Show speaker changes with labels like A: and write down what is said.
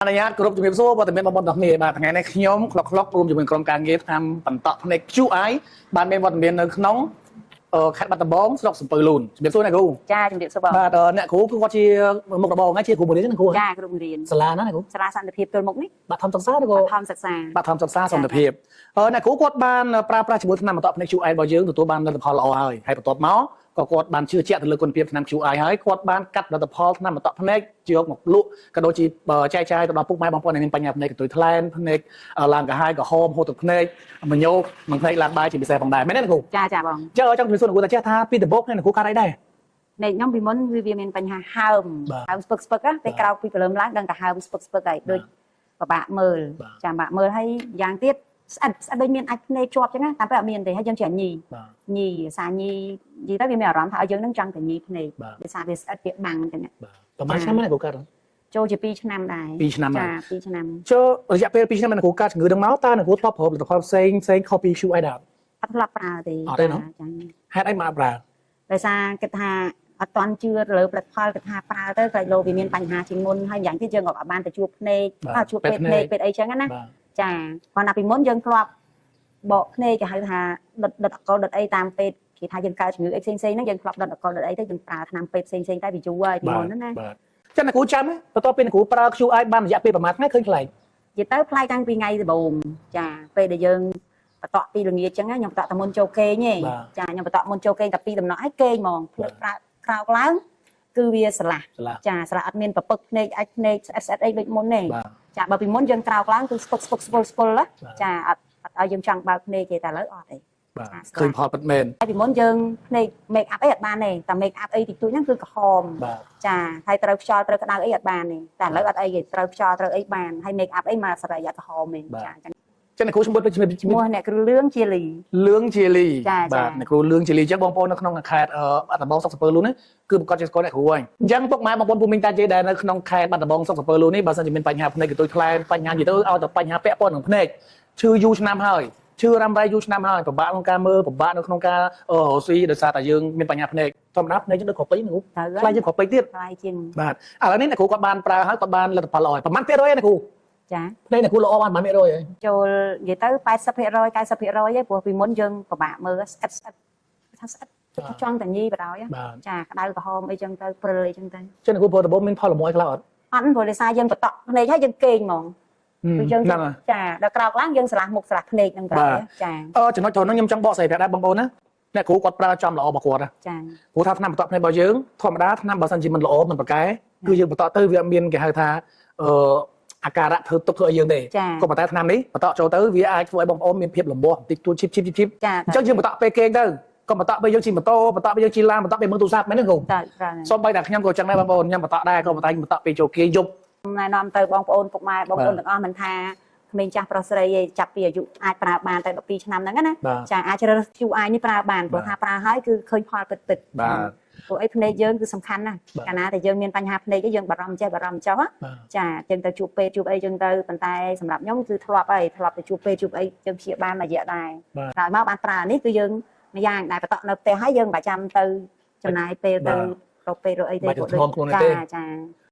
A: អនុញ្ញាតគ្រប់ជំរាបសួរវត្តមានបងប្អូនទាំងគ្នាបាទថ្ងៃនេះខ្ញុំក្លុកក្លុករួមជាមួយក្រុមការងារតាមបន្តផ្នែក QI បានមានវត្តមាននៅក្នុងខេត្តបាត់ដំបងស្រុកសំពៅលូនជំរាបសួរអ្នកគ្រូ
B: ចាជំរាបសួរបង
A: បាទអ្នកគ្រូគឺគាត់ជាមុខរបរហ្នឹងជាគ្រូបង្រៀនណាគ្រូ
B: ចាគ្រូបង្រៀន
A: សាលាណាអ្នកគ្រូ
B: សាលាសន្តិភាពទល់មុខនេះ
A: បាទធម្មសិក្សាឬក៏
B: បឋមសិក្សា
A: បាទធម្មសិក្សាសន្តិភាពអ្នកគ្រូគាត់បានប្រើប្រាស់ជាមួយថ្នាំបន្តផ្នែក QI របស់យើងទទួលបានលទ្ធផលល្អហើយហើយបន្ទាប់មកក៏គាត់បានជឿជាក់ទៅលើគុណភាពថ្នាំ QI ហើយគាត់បានកាត់ផលិតផលថ្នាំបន្តផ្នែកយកមកលក់ក៏ដូចជាចែកចាយទៅដល់ពុកម៉ែបងប្អូនដែលមានបញ្ហាភ្នែកកន្ទុយថ្លែនភ្នែកឡើងកាហាយក្រហមហូតទឹកភ្នែកមញោកនិងភ្នែកឡើងបាយជាពិសេសផងដែរមែនទេអ្នកគ្រូ
B: ចាចាបង
A: ចង់ជំរាបសួរអ្នកគ្រូតាចេះថាពីដំបូងអ្នកគ្រូកាត់អីដែរ
B: នេះខ្ញុំពីមុនវាមានបញ្ហាហើម
A: បាទ
B: ហើមស្ពឹកស្ពឹកណាពេលក្រោកពីព្រលឹមឡើងដឹងតែហើមស្ពឹកស្ពឹកហើយដូចពិបាកមើល
A: បាទ
B: ចាំបាក់មើលហើយយ៉ាងទៀតស្អិតស្អិតដូចមានអាចភ្នែកជាប់ចឹងណាតាមពិតអត់មានទេហើយយើងជាញី
A: បាទ
B: ញីសាញីញីទៅវាមានអារម្មណ៍ថាឲ្យយើងនឹងចង់តែញីភ្នែក
A: បាទ
B: ដោយសារវាស្អិតវាបាំងចឹងណា
A: បាទប្រហែលឆ្នាំអ្នកគ្រូកាត់
B: ចូលជា2ឆ្នាំដែរ
A: 2ឆ្នាំហើយ
B: ចា2ឆ្នាំ
A: ចូលរយៈពេល2ឆ្នាំអ្នកគ្រូកាត់ជំងឺនឹងមកតើអ្នកគ្រូធ្លាប់ប្រើផលិតផលផ្សេងផ្សេងខុសពី QI ដែរ
B: អត់ធ្លាប់ប្រើទេ
A: អត់ទេណោះ
B: ចា
A: ហេតុអីមកប្រើ
B: ដោយសារគិតថាអត់តន់ជឿលើផលិតផលគិតថាប្រើទៅក្រែងលោវាមានបញ្ហាជាងមុនហើយយ៉ាងទៀតយើងក៏អត់បានទៅជួបភ្នែក
A: បាទ
B: អត់ជួបពេទ្យភ្នែកពេទ្យអីចឹងណា
A: បាទ
B: ចាគ្រាន់តែពីមុនយើងធ្លាប់បកភ្នែកគេហៅថាដុតដុតអកលដុតអីតាមពេទ្យគេថាយើងកើតជំងឺអីផ្សេងៗហ្នឹងយើងធ្លាប់ដុតអកលដុតអីទៅយើងប្រើថ្នាំពេទ្យផ្សេងៗតែវាយូរហើយពីមុនហ្នឹងណា
A: បាទចឹងអ្នកគ្រូចាំទេបន្ទាប់ពីអ្នកគ្រូប្រើ QI បានរយៈពេលប្រហែលថ្ងៃឃើញខ្លែង
B: និយាយទៅប្លែកតាំងពីថ្ងៃដំបូងចាពេលដែលយើងបន្តក់ពីល្ងាចចឹងណាខ្ញុំបន្តក់តែមុនចូលគេងទេចាខ្ញុំបន្តក់មុនចូលគេងតែពីដំណក់ឲ្យគេងហ្មងភ្លើប្រើក្រោកឡើងគឺវាស្រឡះ
A: ឆ្លាស់
B: ចាស្រៈអត់មានប្រពឹកភ្នែកអាចភ្នែកស្អិតស្អិតអីដូចមុនទេ
A: បាទ
B: ចាបើពីមុនយើងក្រោកឡើងគឺស្ពឹកស្ពឹកស្ពុលស្ពុលណា
A: បាទ
B: ចាអត់អត់ឲ្យយើងចង់បើកភ្នែកទេតែឥឡូវអត់ទេ
A: បាទឃើញផលពិតមែន
B: ហើយពីមុនយើងភ្នែក make up អីអត់បានទេតែ make up អីតិចតួចហ្នឹងគឺក្រហម
A: បាទ
B: ចាហើយត្រូវខ្យល់ត្រូវក្តៅអីអត់បានទេតែឥឡូវអត់អីទេត្រូវខ្យល់ត្រូវអីបានហើយ make up អីមកសរីអត់ក្រហមទេចាអញ្ចឹង
A: ចឹងអ្នកគ្រូឈ្មោះដូច
B: ឈ្មោះអ្នកគ្រូលឿងជាលី
A: លឿងជាលី
B: ចាចា
A: បាទអ្នកគ្រូលឿងជាលីចឹងបងប្អូននៅក្នុងខេត្តបាត់ដំបងស្រុកសំពើលូននេះគឺប្រកាសជាស្គាល់អ្នកគ្រូហើយអញ្ចឹងពុកម៉ែបងប្អូនភូមិតាជ័យដែលនៅក្នុងខេត្តបាត់ដំបងស្រុកសំពើលូននេះបើសិនជាមានបញ្ហាភ្នែកកន្ទុយថ្លែនបញ្ហានិយាយទៅឲ្យតែបញ្ហាពាក់ព័ន្ធនឹងភ្នែកឈឺយូរឆ្នាំហើយឈឺរ៉ាំរ៉ៃយូរឆ្នាំហើយពិបាកក្នុងការមើលពិបាកនៅក្នុងការរកស៊ីដោយសារតែយើងមានបញ្ហាភ្នែកធម្មតាភ្នែកយើងដូចក្រពៃណាគ្រូ
B: ត្រូវ
A: ខ្លាចយើងក្រពៃទៀត
B: ខ្លាយជាង
A: បាទឥឡូវនេះអ្នកគ្រូគាត់បានប្រើហើយគាត់បានលទ្ធផលល្អហើយប្រហែលភាគរយអ្នកគ្រូ
B: ចា
A: ភ្នែកអ្នកគ្រូល្អបានប្រហែលភាគរយហើយ
B: ចូលនិយាយទៅ80% 90%ឯងព្រោះពីមុនយើងពិបាកមើលស្អិតស្អិតថាស្អិតថាចង់តែញីបណ្ដោយ
A: បាទ
B: ចាក្តៅក្រហមអីចឹងទៅព្រិលអីចឹងទៅ
A: ចឹងអ្នកគ្រូព្រោះដំបូងមានផលលំអខ្លះអត់
B: អត់ព្រោះដោយសារយើងបន្តក់ភ្នែកហើយយើងគេងហ្មងគឺយើង
A: ហ្នឹងហើយ
B: ចាដល់ក្រោកឡើងយើងស្រឡះមុខស្រឡះភ្នែកហ្នឹងប្រហែលចា
A: ចំណុចត្រង់ហ្នឹងខ្ញុំចង់បកស្រាយប្រាប់ដែរបងប្អូនណាអ្នកគ្រូគាត់ប្រើចំល្អរបស់គាត់ណា
B: ចា
A: ព្រោះថាថ្នាំបន្តភ្នែករបស់យើងធម្មតាថ្នាំបើសិនជាមិនល្អមិនប្រកែគឺយើងបន្តទៅវាអត់មានគេហៅថាអឺអាការៈធ្វើទុកធ្វើឲ្យយើងទេ
B: ចា
A: ក៏ប៉ុន្តែថ្នាំនេះបន្តចូលទៅវាអាចធ្វើឲ្យបងប្អូនមានភាពលំបាកបន្តិចតួចឈីបឈីបឈីបឈីប
B: ចា
A: អញ្ចឹងយើងបន្តពេលគេងទៅក៏បន្តពេលយើងជិះម៉ូតូបន្តពេលយើងជិះឡានបន្តពេលមើលទូរស័ព្ទមែនទេគ្រូ
B: តើត្រូវ
A: សូម្បីតែខ្ញុំក៏ចឹងដែរបងប្អូនខ្ញុំបន្តដែរក៏ប៉ុន្តែខ្ញុំបន្តពេលចូលគេយប់
B: ណែនាំទៅបងប្អូនពុកម៉ែបងប្អូន
A: បាទ
B: ទាំងអស់មិនថាក្មេងចាស់ប្រុសស្រីឯងចាប់ពីអាយុអាចប្រើបានតែ12ឆ្នាំហ្នឹងណា
A: បាទ
B: ចាអាចជ្រើសរើស QI នេះប្រើបានព្រោះ
A: បាទ
B: ថាប្រើហើយគឺឃើញផលពិតពិត
A: បាទ
B: ព្រោះអីភ្នែកយើងគឺសំខាន់ណាស់
A: បាទ
B: កាលណាតែយើងមានបញ្ហាភ្នែកឯងយើងបារម្ភចេះបារម្ភចុះណា
A: បាទ
B: ចាយើងទៅជួបពេទ្យជួបអីចឹងទៅប៉ុន្តែសម្រាប់ខ្ញុំគឺធ្លាប់ហើយធ្លាប់ទៅជួបពេទ្យជួបអីយើងព្យាបាលមួយរយៈដែរ
A: បាទ
B: ក្រោយមកបានប្រើនេះគឺយើងម្យ៉ាងដែលបន្តនៅផ្ទះហើយយើងមិនបាច់ចាំទៅចំណាយពេលទៅ
A: បាទ
B: រកពេទ្យរកអីទេ
A: បាច់ទៅធ្ងន់ខ្លួនទេ
B: ចាចា